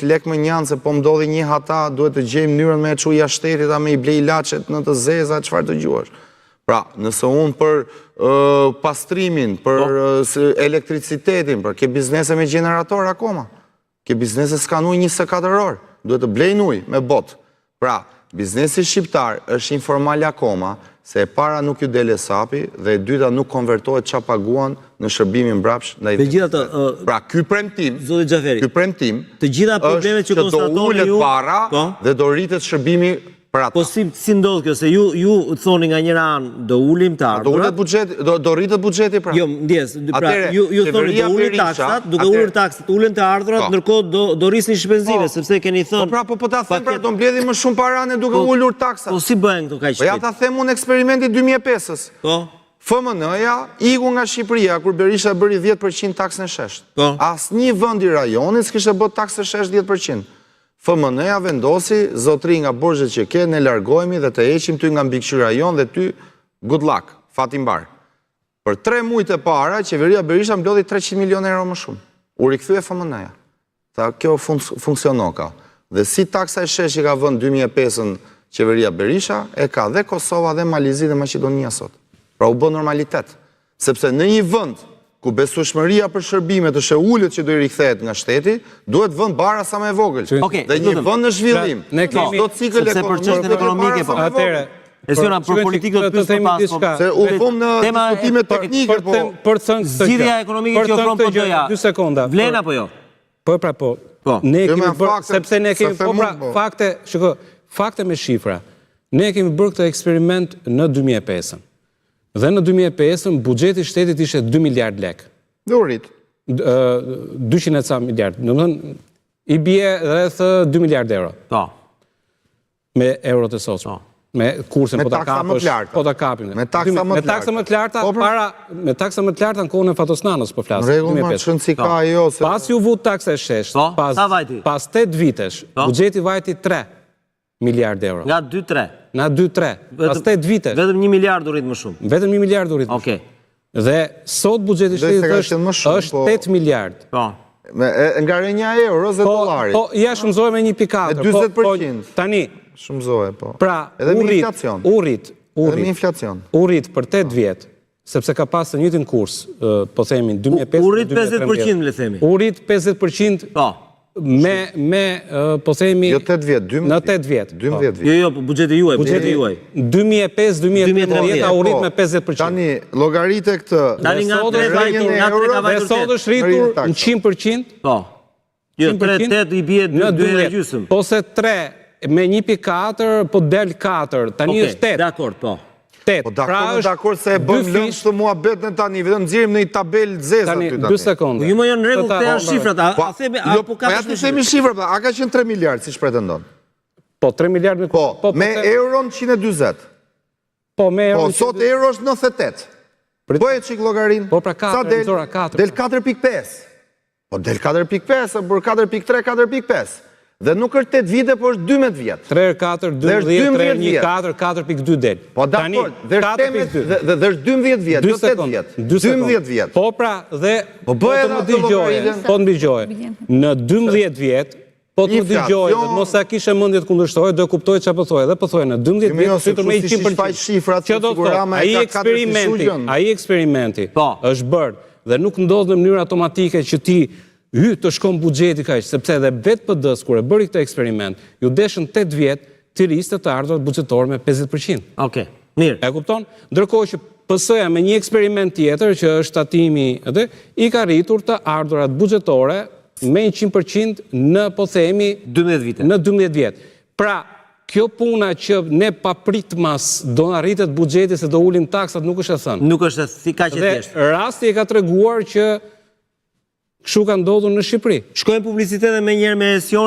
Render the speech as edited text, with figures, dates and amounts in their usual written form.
heq lek më njanë se po më ndodhi një hata, duhet të gjej mënyrën me e çu jashtë shtetit a me i blej ilaçet në të zeza, çfarë të gjuash. Pra, nëse unë për pastrimin, për po. elektricitetin, për ke biznese me gjenerator akoma. Ke biznese s'kanë ujë 24 orë, duhet të blejnë ujë me bot. Pra, biznesi shqiptar është informal akoma, se e para nuk ju del hesapi dhe e dyta nuk konvertohet ça paguan në shërbimin mbrapsht ndaj Megjithatë, Pra, ky premtim, Zoti Xhaferi, ky premtim të gjitha problemet që do konstatoni ulet ju, barra po. dhe do rritet shërbimi për ata. Po si si ndodh kjo se ju ju thoni nga njëra anë do ulim të Do ulet ardhurat. buxheti, do do rritet buxheti pra. Jo, ndjes, pra Atëherë, ju ju thoni qeveria do ulim Berisha, taksat, duke atëherë- ulur taksat, ulen të ardhurat, Po. ndërkohë do do rrisni shpenzime Po. sepse keni Po thënë pra, po po ta them pra, paket- do mbledhim më shumë para ne duke Po- ulur taksat. Po si bëhen këto kaq Po ja shpejt? ta them unë eksperimenti 2005-ës. Po. FMN-ja iku nga Shqipëria kur Berisha bëri 10% taksën e shesht. Po. Asnjë vend i rajonit s'kishte bërë taksën e shesht 10%. FMN-ja vendosi, zotri nga borxhet që ke, ne largohemi dhe të heqim ty nga mbikëqyrja jonë dhe ty good luck, fati mbar. Për tre muajt e para, qeveria Berisha mblodhi 300 milion euro më shumë. U rikthye FMN-ja. Tha, kjo fun funksionoka. Dhe si taksa e shesh që ka vënë 2005-ën qeveria Berisha, e ka dhe Kosova dhe Mali i Zi dhe Maqedonia sot. Pra u bë normalitet. Sepse në një vend ku besueshmëria për shërbimet është e ulët që do i rikthehet nga shteti, duhet vënë bara sa më e vogël. Okej, dhe një lutem. vend në zhvillim, Ne kemi- çdo cikël Sepse për ekonomik çështjen duhet ekonomike, bara sa po. më e vogël. Atëherë, Esiona, për shikoj politikë do të të pyes më themi pas, po- diçka. Se u vum në Tema e- diskutime për- teknike, për po them për të thënë këtë gjë. Zgjidhja ekonomike Për që të thënë ofron këtë gjë, PD-ja. Dy sekonda. Vlen Për- apo jo? Po pra po. Po. Ne Jo, kemi me bërë fakte, sepse ne se kemi them po pra unë, po. fakte, shiko, fakte me shifra. Ne kemi bërë këtë eksperiment në 2005-ën. Dhe në 2005-ën buxheti i shtetit ishte 2 miliard lek. Dhe u rrit. D- ë, 200 e ca miliard. Domethënë i bie rreth 2 miliard euro Po. me eurot e sotshme. Po. Me kursin Me po ta taksa më kapësh, të larta. po ta kapim. Me taksa më me të taksa më të larta Po, pra. para me taksa më të larta në kohën e Fatos Nanos po flas. Në rregull, ma 2005. çon si ka ajo se Pas ju vu taksa e shesht, Po, pas sa vajti? pas 8 vitesh, Po. buxheti vajti 3 miliard euro. Nga 2-3. Nga 2-3, pas 8 vitesh, Vetëm 1 miliard u rrit më shumë. vetëm 1 miliard u rrit. Okej. Dhe sot buxheti i Dhe se shtetit ka është qenë më shumë, është po- 8 miliard. Po. me e, nga rënia e euros dhe Po, dollarit. po ja shumëzohe me 1.4. Me po- 40%. Po, tani, Shumëzohe, po. pra, edhe u me rrit, inflacion. u rrit, u Edhe me rrit. inflacion. U rrit për 8 vjet, sepse ka pas të njëjtin kurs, ë, po themi 2005 U rrit 2013. 50% le themi. U rrit 50% Po. me me ë, po themi Jo 8 vjet, 12. Në 8 vjet. 12 vjet. Jo, jo, po buxheti juaj, buxheti juaj. 2005-2013 a u rrit Po, me 50%. Tani llogarite këtë. Tani nga sot 3 është vajti, rënien e nga 3 ka euro, Dhe vajtur sot 8. është rritur Rritur në 100%, Po. Jo, 3 100% 8 i bie 2 në 2 herë 12. gjysmë. Po se 3 me 1.4 po del 4, tani Okej, është 8. Dakor, po. 8. Po dakor, pra po është dakor se e bëm dy lënë fish- këtë muhabet ne tani, vetëm nxjerrim në një tabel zezë Tani aty tani. 2 sekonda. Po ju më janë në rregull, Të ta- këto janë shifrat. A, Po, a themi, a jo, po ka po ja të themi shifra, po, a ka qenë 3 miliard siç pretendon? Po 3 miliard me Po, po, me them- euron 140. po me Po euro. sot euro është 98. Prit- Bëje çik llogarin. Po, pra, katër, Sa del? nxora katër. Del 4.5. Po del 4.5, e bër 4.3, 4.5. Dhe nuk është 8 vite, po është 12 vjet. 3 herë 4, Dhe është 12, 3 12 1 vjet. 4, 4.2 del. Po Tani, dakor, dhe është 4.2. 18 dhe dhe është 12 vjet, Dy jo 8 sekondë, vjet. dy sekondë. 12 vjet. Po pra, dhe Po po bëje të edhe më atë dëgjoje, llogaritjen. po të më dëgjoje. Në 12 vjet, po të më dëgjoje, Inflacion. dhe mos sa kishe mendje të kundërshtoje, do e kuptoj çfarë po thoje. Dhe po thoje në 12 Jo, vjet jo, është se rritur me kështu si 100%. shfaq shifrat, Që do sikur të thotë, Rama e ai ka eksperimenti, katër fishu gjën. ai eksperimenti Po. është bërë dhe nuk ndodh në mënyrë automatike që ti hy të shkon buxheti kaq, sepse edhe vetë PD-s kur e bëri këtë eksperiment, ju deshën 8 vjet të rriste të ardhurat buxhetore me 50%. Okej. Mirë. E kupton? Ndërkohë që PS-ja me një eksperiment tjetër që është tatimi, atë, i ka rritur të ardhurat buxhetore me 100% në po themi 12 vite. Në 12 vjet. Pra, kjo puna që ne papritmas do na rritet buxheti se do ulim taksat nuk është e thënë. Nuk është e thi kaq e Dhe thjeshtë. rasti e ka treguar që kështu ka ndodhur në Shqipëri. Shkojmë publicitete me njëherë me Esion.